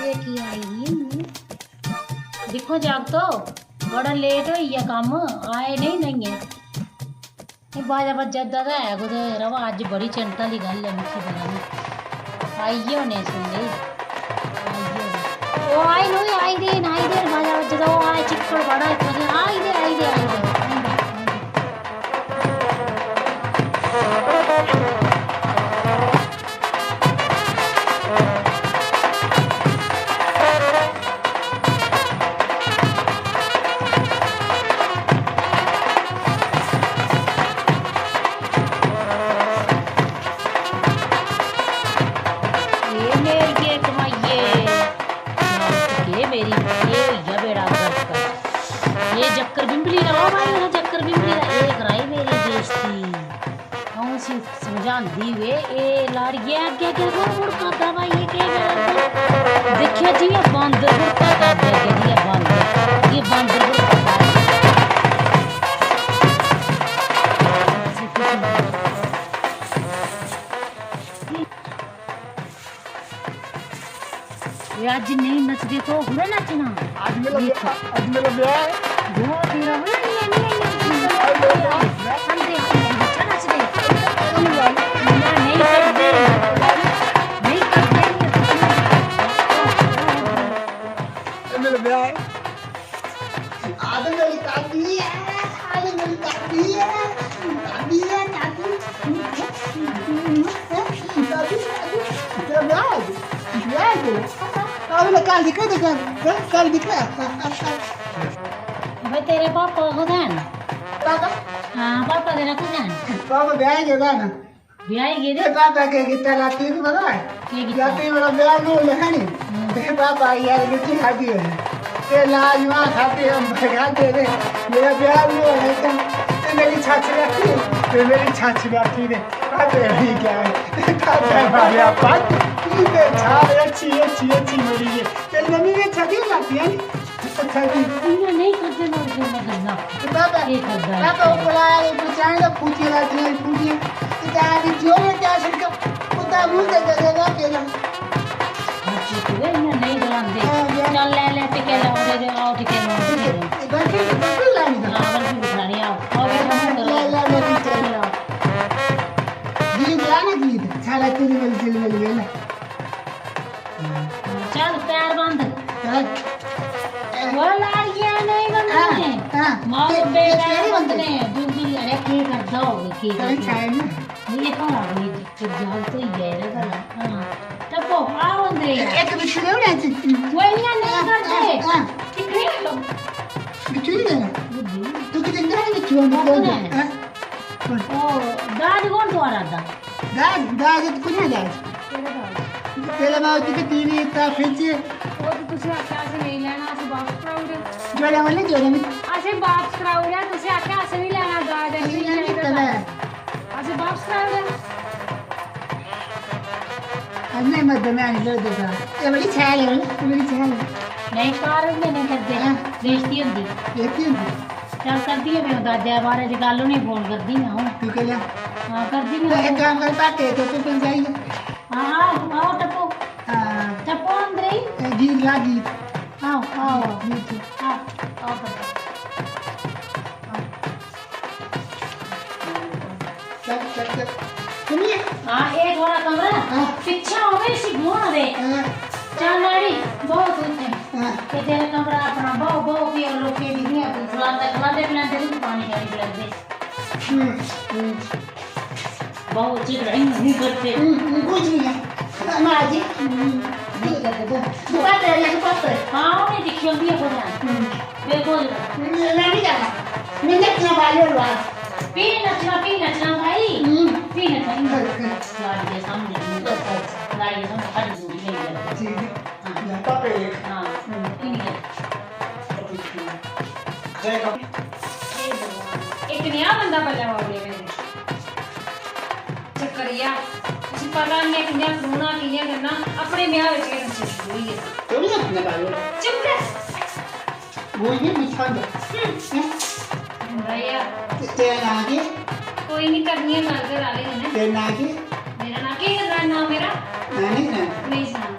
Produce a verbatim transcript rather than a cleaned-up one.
एह् की आई दी? दिक्खो जागतो, बड़ा लेट होई गेआ कम्म, आए नेईं नेइये। एह् बाजा बज्जा दा ते है कुतै, रवा अज्ज बड़ी चिंता दी गल्ल ऐ मिगी पता निं। आई गे होने सुनदे, आई गे होने। ओह् आई नी, आई दे न, आई दे न, बाजा बज्जा दा, ओह् आए चिक्कड़ बड़ा इत्थै, आई दे, आई दे, आई दे, आई दे। एह् मेरिये कमाइये, केह् मेरी, केह् होई गेआ बेड़ा गर्क। एह् जक्कर बिंबली दा, ओ भाई, मेरा जक्कर बिंबली दा, एह् कराई मेरी बेइज्जती। अ'ऊं उसी समझांदी वे, "ए लाड़िये, अग्गें, अग्गें कौन मुड़ करदा भाई, एह् केह् करा दा?" दिक्खेआ जि'यां बांदर मुड़ करदा, अग्गें, अग्गें जि'यां बांदर, एह् बांदर मुड़ करदा। ए अज्ज नेईं नचदे तो कु'नै नच्चना? अज्ज मेरा ब्याह, अज्ज मेरा ब्याह है। ब्याह तेरा होया नहीं है, नहीं है, नहीं है। अज्ज मेरा ब्याह है। नचदे, नचदे। ना, नहीं करदे। नहीं करदे, नहीं करदे। अज्ज मेरा ब्याह है। आदम मेरी दादी है, आदम मेरी दादी है, दादी है, दादी। दादी, दादी, तेरा ब्याह है, ब्याह है तेरा। अब मैं कल दिखा, दिखा, कल दिखा। भाई, तेरे पापा कुत्थै न? पापा? हां, पापा तेरा कुत्थै न? पापा ब्याह गेदा ना। ब्याह गेदे? ते पापा केह् कीता रातीं, तूं पता ऐ? केह् कीता? रातीं मेरा ब्याह ब्यूह होआ हा नी। हम्म। ते पापा आई गेआ, रुट्टी खाद्धी उ'नें। ते लाजमा खाद्धे, अम्बल खाद्धे ते मेरा ब्याह ब्यूह होआ इत्थै। ते मेरी छाछ बैठी, ते मेरी छाछ बैठी ते पापे होई गेआ। ते पापे मारेआ पट्ट, ते सारे अच्छी, अच्छी, अच्छी मरी गे। तेरी मम्मी ने छाती लाती है नी? अच्छा जी। इ'यां नेईं करदे, नुहाड़े कन्नै गल्लां। बाबा, केह् करदा ऐ? बाबा, उप्पर आया, उप्पर चाढ़े दा, फूटियां लातियां, फूटियां। ते जा दी जो में क्या छिड़का, कुत्ता मुंह ते जगह ना तेरा। अच्छा, तू इ'यां नेईं गलांदे। हां, जा। चल, लै, लै, टिक्के लाओ, दे दे, आओ, टिक्के लाओ, टिक्के लाओ। बर्फी, बर्फी लानी दा। हां, बर्फी बखानी, आओ। आओ, आओ, आओ, आओ, आओ, आओ। गीत ला ना, गीत। साढ़ा तिलमिल, तिलमिल, ये ला। चल, पैर बंद। चल। वो लाड़िया नहीं बनने। हां, हां। मां ये, बब्बे ये पैर तेरे बंद बंदे। ने। जुग जुग, अरे, के करदा होग, के कल करदा? छाए ना। ये तो आ गई, फिर जाग तो ही है रे भला। हां। टप्पो, आओ अंदर। एक बिच्छू ले उड़ा जी। वो इन्ना नहीं करते। हां, हां। कितने? बिच्छू नहीं लेना। तू कितने बिच्छू है? वो कौन है? हां? ओ, दाज कौन तुआरा दा? दाज, दाज ते कु'न ऐ दाज? केह्ड़ा दाज? तेरे बाप जी के टीवी इत्ता फ्रिज। ओह् ते तुसें आखेआ असें नेईं लैना, असें बापस कराई ओड़ेआ। जोड़ा वाले जोड़ा में। असें बापस कराई ओड़ेआ, तुसें आखेआ असें निं लैना दाज, असें नेईं निं लैना लैना। असें बापस कराई ओड़ेआ। अज्ज में मर्द में आनी लड़दे दा। एह् बड़ी शैल ऐ, एह् बड़ी शैल ऐ। नेईं, घर होंदे नेईं करदे, हां। बेइज्जती होंदी। बेइज्जती होंदी। चल, करदी आं में दाजै दे बारे च गल्ल, उ'नेंगी फोन करदी आं अ'ऊं। तू केह् लेआ? हां, करदी आं ते इक कम्म कर, भाटे च टप्पो पजाई। हां, आओ, आओ, टप्पो। हां। टप्पो अंदर ही। ए, गीत ला, गीत। आओ, आओ। गीत। आओ, आओ, टप्पो। आओ। चल, चल, चल। सुनिए। हां, ये थोड़ा कमरा। हां। पीछे होवे, इसी घूम दे। हां। चल, लाड़ी, बहुत उत्थे। हां। ये तेरा कमरा अपना, बहु, बहु की और लोग के भी नहीं, तू खिलाते, खिलाते, पिलाते, तू पानी, पानी पिलाते। हम्म, हम्म। बहुत अच्छी तरह नहीं करते। हम्म, हम्म, कुछ नहीं है। माँ जी, हम्म, नहीं करते, दो, दो बार रह गया, दो बार। हाँ, उन्हें दिखी होंदी है, बोला। हम्म। बिल्कुल। मैं, मैं नहीं जाना। मैं नचना वाली हूँ, वाह। पी नचना, पी नचना भाई। हम्म। पी नचना, पी नचना। हम्म। लाड़ी के सामने, हम्म। लाड़ी के सामने खड़ी दूरी नहीं है। ठीक है। हाँ। जा, पापे देख। हाँ। हम्म। पी नहीं है। जय का। हे भगवान, इक नेहा बंदा पल्लै पाई ओड़ेआ मेरे। चक्कर एह् आ, उसी पता निं ऐ कि'यां खड़ोना, कि'यां करना, अपने ब्याह् बिच गै नस्सी शुरू होई गेआ। तूं बी अपने बारे चुप कर। वो ये मिठा होंदा। हम्म। हैं? होंदा एह् आ। ते तेरा नांऽ केह्? कोई निं, करनी आं गल्ल घरै आह्ले कन्नै। तेरा नांऽ केह्? मेरा नांऽ केह् करना, नांऽ मेरा? नांऽ निं सनाना। नेईं सनाना।